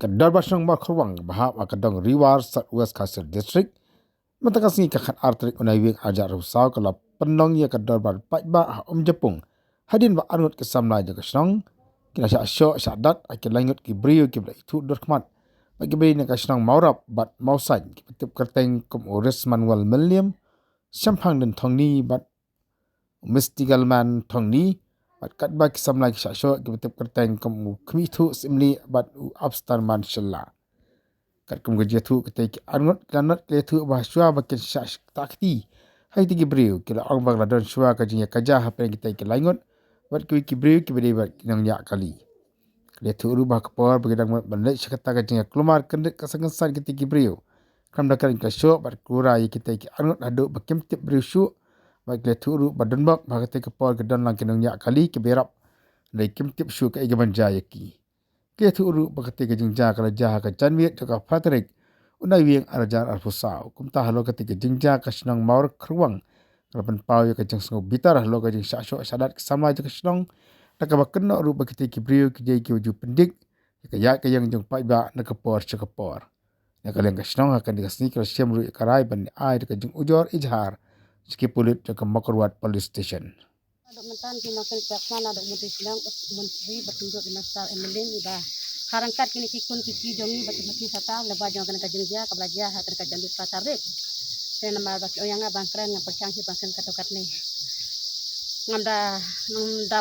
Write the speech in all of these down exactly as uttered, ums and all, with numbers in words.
Ka Dorbar Shnong Mawryngkneng ba hap ha ka dong Ri War, South West Khasi Hills District, mynta ka sngi ka khatar tarik u Naiwieng arhajar arphew saw ka la pynlong ïa ka Dorbar paidbah ha Umjapung, hadien ba arngut ki samla jong ka shnong ki la shah shoh shah dat ha ki laingut ki briew kiba la ithuh dur khmat bad ki briew na ka shnong Mawrap bad Mawsaiñ kiba tip kyrteng kum u Rismanwel Mylliem, Shemphang Dynthongni bad u Mystigalman Thongni, bad katba ki samla ki shah shoh kiba tip kyrteng kum u Khmih Thuh Syiemlieh bad u Abstarman Shylla. Katkum ka jingïathuh, kitei ki arngut ki la not, ki la ïathuh ba shuwa ba kin shah ktah kti ha kitei ki briew, ki la ong ba ka la don shuwa ka jingïakajia hapdeng kitei ki laingut bad kiwei ki briew kiba dei bad ki nongñiah kali. Ki la ïathuh ruh ba ha ka por ba ki dang mut ban leit sha kata ka jingïakulmar kyndit ka seng kynsan, kitei ki briew khlem da kren ki la shoh bad khlura ïa kitei ki arngut haduh ba kim tip briew shuh. Bad ki la ïathuh ruh ba donbok ba ha katei ka por ki don lang ki nongñiah kali kiba ïarap, hynrei kim tip shuh kaei kaban jia ïa ki. Ki la ïathuh ruh ba katei ka jingjia ka la jia ha ka janmiet jong ka phra tarik u Naiwieng arhajar arphew saw. Kumta halor katei ka jingjia, ka shnong Mawryngkneng ka la pynpaw ïa ka jingsngewbitar halor ka jingshah shoh shah dat ki samla jong ka shnong, da kaba kynnoh ruh ba kitei ki briew ki dei kiba ju pyndik ïa ka ïaid ka ïeng jong paidbah na ka por sha ka por. Na ka liang ka shnong ha kane ka sngi ka la shim ruh ïa ka rai ban ai da ka jingujor ijhar sha ki pulit jong ka Mawkyrwat Police Station. Naduh mynta ki nongkynriew khmat naduh u Myntri Shnong, u Myntri bad kumjuh ki Master M L A, ba ha ryngkat kine ki khun ki kti jong ngi bad ki mawti sata, lyngba jong kane ka jingjia kaba la jia ha kane ka janmiet phra tarik. Te namar ba ki ong ïa nga ban kren, nga pyrshang hi ban kren katto katne. Ngam da, ngam da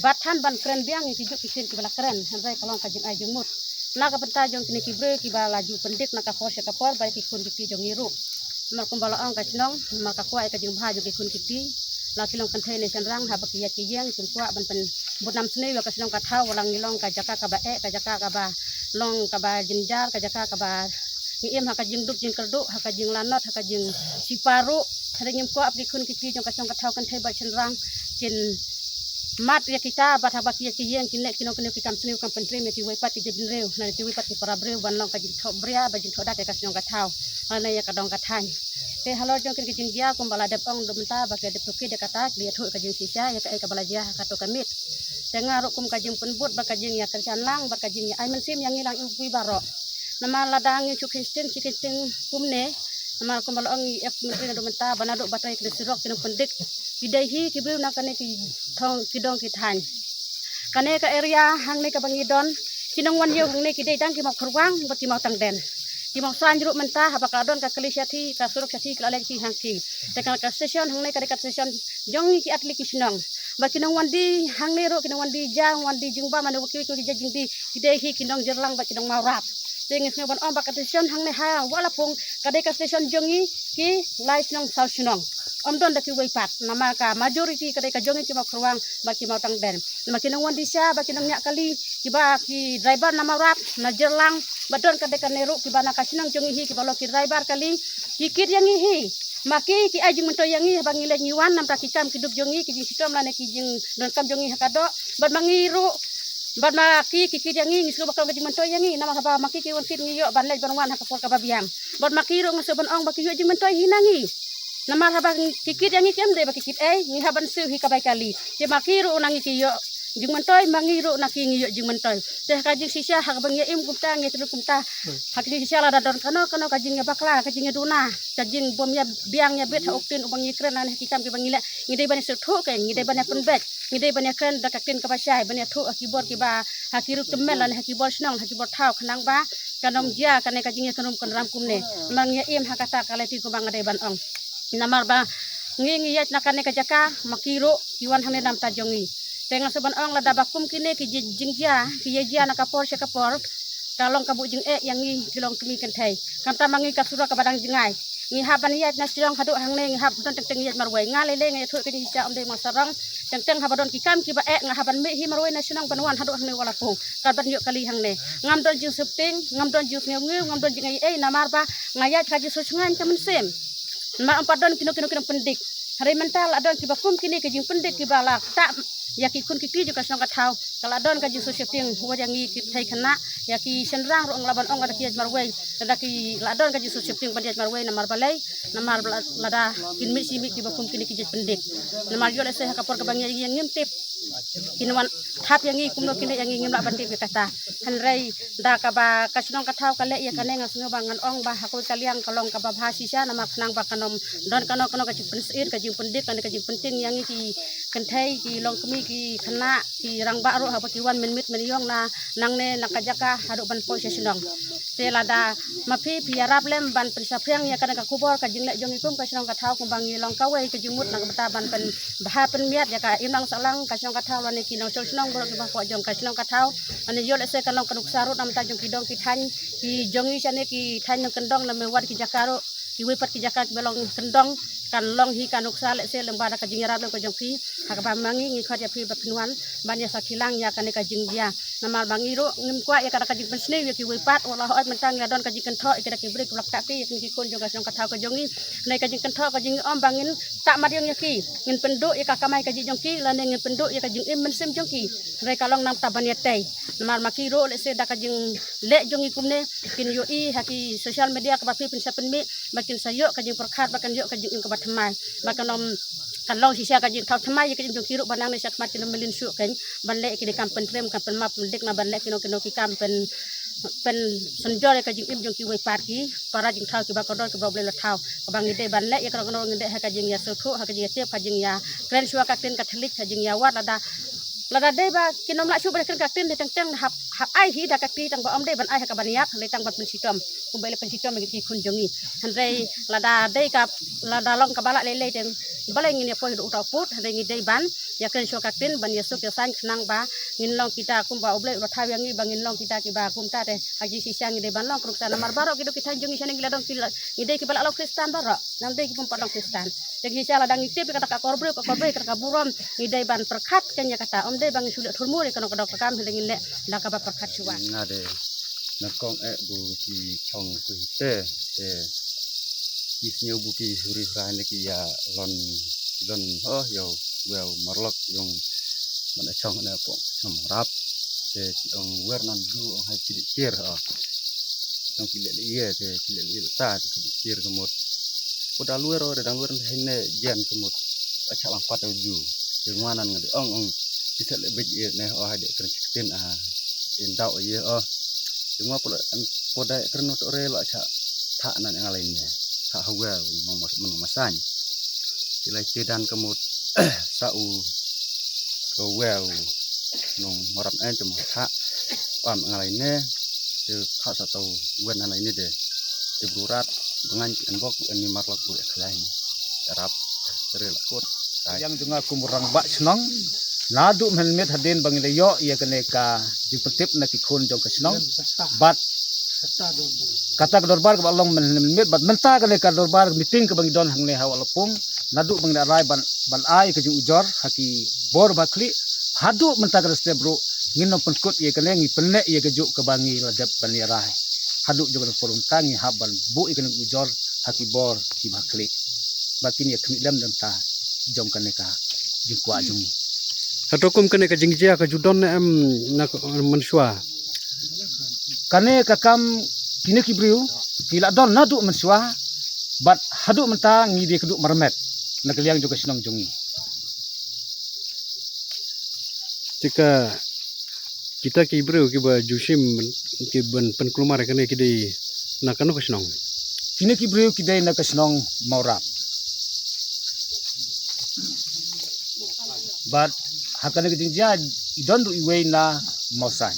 bat than ban kren biang ïa kijuh ki sien kiba la kren, hynrei ka long ka jingai jingmut na ka bynta jong kine ki briew kiba la ju pyndik na ka por sha ka por bad ki khun ki kti jong ngi ruh. Namar kumba la ong ka shnong, namar ka kwah ïa ka jingbha jong ki khun ki kti, la ki long kynthei ne shynrang, haba ki ïaid ki ïeng kim kwah ban pynbud nam sniew ïa ka shnong ka thaw, wat la ngi long ka jaka kaba eh, ka jaka kaba long kaba jynjar, ka jaka kaba ngi im ha ka jingduk jingkyrduh, ha ka jinglanot, ha ka jingsipa ruh. Hynrei ngim kwah ba ki khun ki kti jong ka shnong ka thaw, kynthei bad shynrang, kin mad ïa kita, bad haba ki ïaid ki ïeng kin leh kino kino ki kam sniew kam pyntriem ïa kiwei pat ki jaitbynriew, na kiwei pat ki para briew, ban long ka jingthoh bria bad jingthoh dak ïa ka shnong ka thaw, lane ïa ka dong ka thaiñ. Te halor jong kine ki jingjia, kumba la dep ong naduh mynta ba ki la dep tohkit ïa kata, ki la ïathuh ïa ka jingshisha ïa kaei kaba la jia ha kato ka miet. Te nga ruh kum ka jingpynbud bad ka jingïakyrshan lang bad ka jingïa ai mynsiem ïa ngi lang iwei baroh. Namar lada ngi shu kheiñ shiteng, shu kheiñ shiteng kumne, namar kumba la ong, ngi ïa myntri naduh mynta ba naduh ba trei ki la surok ki nongpyndik, ki dei hi ki briew na kane ki thong, ki dong ki thaiñ. Kane ka area hangne kaba ngi don, ki nongwan ïew hangne ki dei tang ki Mawkyrwat bad ki Mawtangden. Ki Mawsaiñ ruh mynta haba ka don ka kali shathie, ka surok shathie, ki la leit ki hangthie. Te ka, ka station hangne ka dei ka station jong ngi ki artylli ki shnong. Bad ki nongwan die hangne ruh, ki nongwan die ja, wan die jingbam, mano kiwei kiwei ki jait jingdie, ki dei hi ki nong Jyrlang bad ki nong Mawrap. Te ngi sngew ban ong ba ka station hangne ha Wah Lapung ka dei ka station jong ngi ki lai shnong saw shnong. Ym don da kiwei pat, namar ka majority ka dei ka jong ngi ki Mawkyrwat bad ki Mawtangden. Namar ki nongwan die sha bad ki nongñiah kali, kiba ki driver na Mawrap, na Jyrlang, ba don ka dei kane ruh kiba na ka shnong jong ngi hi, kiba long ki driver kali, ki kit ïa ngi hi. Ma ki, ki ai jingmyntoi ïa ngi haba ngi leit ngi wan, namar ki kam ki duk jong ngi, ki jingshitom lane ki jingdonkam jong ngi ha ka doh. Bad ma ngi ruh, bad ma ki, ki kit ïa ngi, ngi sngewbha ka long ka jingmyntoi ïa ngi, namar haba ma ki ki wan kit, ngi ïoh ban leit ban wan ha ka por kaba biang. Bad ma ki ruh nga sngewbha ban ong ba ki ïoh jingmyntoi hi na ngi. Namar haba ki kit ïa ngi, kim dei ba ki kit ei, ngi hap ban siew hi ka bai kali. Te ma ki ruh na ngi ki ïoh jingmyntoi, ma ngi ruh na ki ngi ïoh jingmyntoi. Te ha ka jingshisha, haba ngi ïa im kumta, ngi ïa trei kumta, ha ka jingshisha lada don kano kano ka jingïabakla, ka jingïaduna, ka jingbym ïa biang ïa bit ha u ktien uba ngi kren lane ha ki kam kiba ngi leh, ngi dei ban ïa sngewthuh kein, ngi dei ban ïa pynbeit, ngi dei ban ïa kren da ka ktien kaba shai, ban ïathuh ha ki bor kiba, ha ki rud tymmen lane ha ki bor shnong, ha ki bor thaw, khnang ba kan ym jia kane ka jingïakynrum kynram kumne. Namar ngi ïa im ha kata ka lynti kumba nga dei ban ong. Namar ba ngi, ngi ïaid na kane ka jaka, ma ki ruh ki wan hangne na bynta jong ngi. Te nga sngewbha ban ong, lada ba kum kine ki ji-, jingjia ki ïa jia na ka por sha ka por, ka long ka buh jingeh ïa ngi ki longkmie kynthei. Khamtam ma ngi ka surok kaba dang jngai, ngi hap ban ïaid na shnong haduh hangne, ngi hap don teng teng ïaid marwei. Nga lei lei nga ïathuh ka jingshisha, ym dei ma nga sarong. Teng teng haba don ki kam kiba eh, nga hap ban mih hi marwei na shnong ban wan haduh hangne Wah Lapung, kat ban ïoh kali hangne. Ngam don jingsheptieng, ngam don jingsngew ngew, ngam don jingaiei, namar ba nga ïaid ka jingsngewsynei ka mynsiem. Namar ym pat don kino kino ki nongpyndik. Hynrei mynta la don kiba kum kine ki jingpyndik kiba la ktah ïa ki khun ki kti jong ka shnong ka thaw. Ka la don ka jingsngewsih sheptieng wat ïa ngi ki kynthei khynnah, ïa ki shynrang ruh nga lah ban ong lada ki ïaid marwei, lada ki la don ka jingsngewsih sheptieng ban ïaid marwei namar balei, namar ba la-, lada kin mih shi mih kiba kum kine ki jait pyndik. Namar ïoh lehse ha ka por kaba ngi ïa ngim tip kin wan thap ïa ngi kumno kine ïa ngi ngim lah ban tip ïa kata. Hynrei da kaba ka shnong ka thaw ka leh ïa kane nga sngew ba ngan ong ba ha kawei ka liang ka long kaba bha shisha namar khnang ba kan ym don kano kano ka jingpynsyier ka jingpyndik kane ka jingpynting ïa ngi ki kynthei ki longkmie ki khynnah ki rangbah ruh haba ki wan mynmiet mynïong na nangne na ka jaka haduh ban poi sha shnong. Te lada ma phi phi ïarap lem ban pynsaphriang ïa kane ka khubor ka jingleh jong ngi kum ka shnong ka thaw kumba ngi long kawei ka jingmut na ka bynta ban pynbha pynmiat ïa ka imlang sahlang ka shnong ka thaw lane ki nongshong shnong baroh kiba hapoh jong ka shnong ka thaw. Lane ïoh lehse kan long ka nuksa ruh na bynta jong ki dong ki thaiñ ki jong ngi shane ki thaiñ nongkyndong namar wat ki jaka ruh kiwei pat ki jaka kiba long kyndong kan long hi ka nuksa lehse lyngba da ka jingïarap lem ka jong phi. Ha kaba ma ngi ngi khot ïa phi ba phin wan ban ïa sakhi lang ïa kane ka jingjia. Namar ba ngi ruh ngim kwah ïa ka da ka jingpynsniew ïa kiwei pat, wat la hooid mynta ngi la don ka jingkynthoh ïa ki da ki briew kiba la ktah kti ïa kine ki khun jong ka shnong ka thaw ka jong ngi. Hynrei ka jingkynthoh ka jong ngi ym ba ngin ktah mat ïong ïa ki, ngin pynduh ïa ka kamai kajih jong ki lane ngin pynduh ïa ka jingim mynsiem jong ki. Hynrei ka long na ka bynta ban ïatei. Namar ma ki ruh lehse da ka jingleh jong ngi kumne kin ïohi ha ki social media kaba phi phin sa pynmih ba kin sa ïoh ka jingpyrkhat ba kan ïoh ka jingim kaba thymmai ba kan ym kan long shisha ka jingthaw thymmai ïa ka jingim jong ki ruh ba nangne shakhmat kin ym mlien shuh kein ban leh ïa kine ki kam pyntriem kam pynmap pyndik na ban leh kino kino ki kam pyn pynsynjor ïa ka jingim jong kiwei pat ki para jingthaw kiba kordor kiba U Blei u la thaw. Kaba ngi dei ban leh ïa kano kano ngi dei ha ka jingïasngewthuh ha ka jingïatip ha jingïakren shuwa ka ktien ka thylliej ha jingïawad lada lada dei ba kin ym lah shuh ban kren ka ktien dei teng teng hap hap ai hi da ka kti tang ba ym dei ban ai ha ka ban ïap hynrei tang ban pynshitom. Kumba i la pynshitom ïa ki khun jong ngi. Hynrei lada dei ka lada long kaba lah lei lei teng balei ngin ïa poi haduh uta u pud hynrei ngi dei ban ïakren shuwa ka ktien ban ïasuk ïasaiñ khnang ba ngin long kita kumba U Blei u la thaw ïa ngi ba ngin long kita kiba kumta te ha jingshisha ngi dei ban long ka nuksa namar baroh ki dei ki thaiñ jong ngi shane ngi la dong ki la ngi dei kiba la long Khristan baroh. Nam dei ki bym pat long Khristan. Te ngi shisha lada ngi tip ïa kata ka kor briew ka kor briew kata ka burom ngi dei ban pyrkhat kein ïa kata ym dei ba ngi shu leh thurmur ïa kano ka dok ka kam hynrei ngin leh da kaba pyrkhat shuwa. Nga de na kong eh bu ki chong ku te te ki sñiaw bu ki huri hrai ne ki ya lon lon oh yow wew marlok yong man a chong ne pok chong rap te ki ong wer nan du ong hai ki dik kir oh yong ki le le ye te ki le le ta te ki dik kir ke mut. Pu da luer oh de dang luer hai ne jen ke mut a cha lang pat ju te ngwa nan nga de ong ong ki se le bit ye ne oh hai de kren chitin a in dau ye oh. Te ngwa pu da kren to re lo cha tha nan ngalai ne tha ha wew mong mong masan. Te lai te dan ke mut sa u ko wew nong marap en te mo tha am ngalai ne te tha sa tau wen ngalai ne de te bru rat bengan en bok en ni marlok bu ek lain rap te re la kut. Yang jong nga kum rangbah chnong naduh mynmiet hadien ba ngi la ïoh ïa kane ka jingpyntip na ki khun jong ka chnong bad kata ka dorbar kaba long mynmiet bad mynta kane ka dorbar meeting kaba ngi don hangne ha Wah Lapung naduh ba ngi la rai ban ban ai ka jingujor ha ki bor ba khlieh haduh mynta ka step ruh ngin nang pynkut ïa kane ngi pynneh ïa ka juk kaba ngi la dep ban ïa rai haduh jong ka por mynta ngi hap ban buh ïa kane ka ujor ha ki bor kiba khlieh ba kin ïa khmih lem dang ta jong kane ka jingkwah jong ngi. Hato kum kane ka jingjia ka ju don ne em na mynshuwa? Kane ka kam kine ki briew ki la don naduh mynshuwa bad haduh mynta ngi dei ka duh marmet na ka liang jong ka shnong jong ngi. Te ka kita ki briew kiba ju shim ki ban pynkulmar kane ki dei na kano ka shnong? Kine ki briew ki dei na ka shnong Mawrap. Bad ha kane ka jingjia i don ruh iwei na Mawsai.